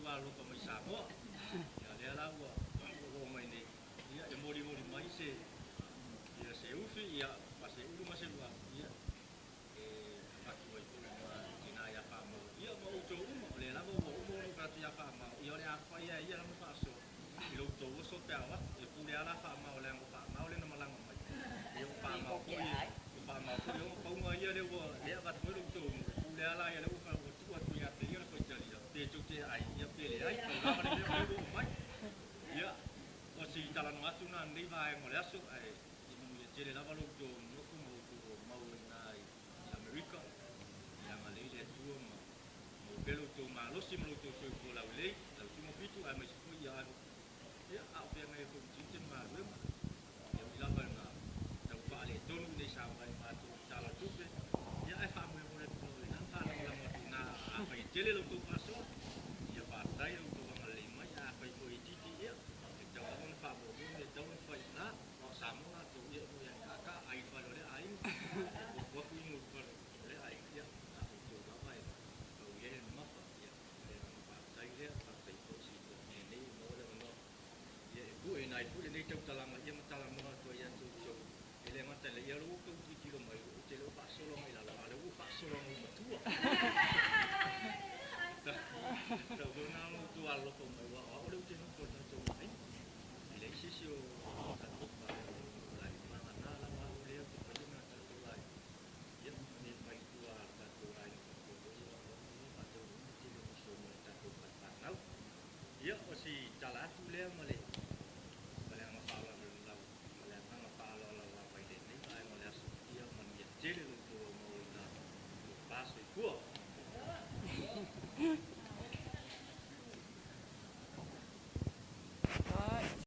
outou alolofa mai Samoa. Ia lea la ua oo mai nei, ia e molimoli mai se ia se ufi ia ma se ulu ma se luafu ia e avatu ai foi ma tina ia Faamao ia ma outou uma. O lea lava ua uma ona ou fai atu ia Faamao, ia o le a fai a e ia lana faasoa i lo outou oso pe a o atu. E pule lava la Faamao leaga o Faamao lea na malaga mai. Ia o Faamao foi o Faamao foi e ona pauga ia lea ua lea avatu ai lo outou nuu. E pule lava la ia lea ua tuu atu ia te ia le faitalia pe tou te ai ia pe leai. Pau lava le mea o lea ua oo mai. Ia o si talanoa atu na lenei vaega o le aso, ae ia manuia tele lava lo outou nofo ma outou mau ai i ina i Amerika. Ia agalelei le Atua ma maua pea lo outou malosi ma lo outou soifua laulelei, lau Susuga Fitu, aemaise foi ia Alo. Ia, a o feagai ai foi ma tiute ma galuega. Ia ui lava ina tau faaletonu i inei Samoa i matou i le Tala o le Tupe, ia ae faamoemoe atu lava i ina ma faalagolago atu i ina. Afai e tele la outou faasoa, ia faafetai i lo outou agalelei mai, ae afai foi e itiiti, ia, e tatau lava ona faamuamua mea e tatau ona fai i ina. Aua o Samoa latou, ia e moni lava e taataa, ai i le fale o lea aiga, e afuafu inu i le fale o lea aiga, ia, a o outou lava e tau i ai le mamafa. Ia, o le agaga faafetai lea, faafetai foi i si toeaina nei ua maua le avanoa ia e pueina ai foi lenei tautalaga ia ma talanoa atu ai ia te outou. E le gata i lea, ia o lea ua outou tilotilo mai, ou te le o faasolo agai i lalo, a o lea ua ou faasolo agai matua. Tau foi lena ona outou alolofa mai, aua o au lea ou te nofo i le tatou aiga. E leai se isi o tatou fale o lou aiga, vagana lava au lea ou te faia mea a tatou aiga. Ia, ma mea fai i tua a le tatou aiga faapea foi, ia o au lea e faataunuuina le tele o uso mai le tatou fale fanau. Ia, o si tala atu lea ma le ma le agaga faaaloalo ma le agaga faaaloalo lava i lenei vaega o le aso. Ia manuia tele lo outou aumau i ina. Tofa soifua.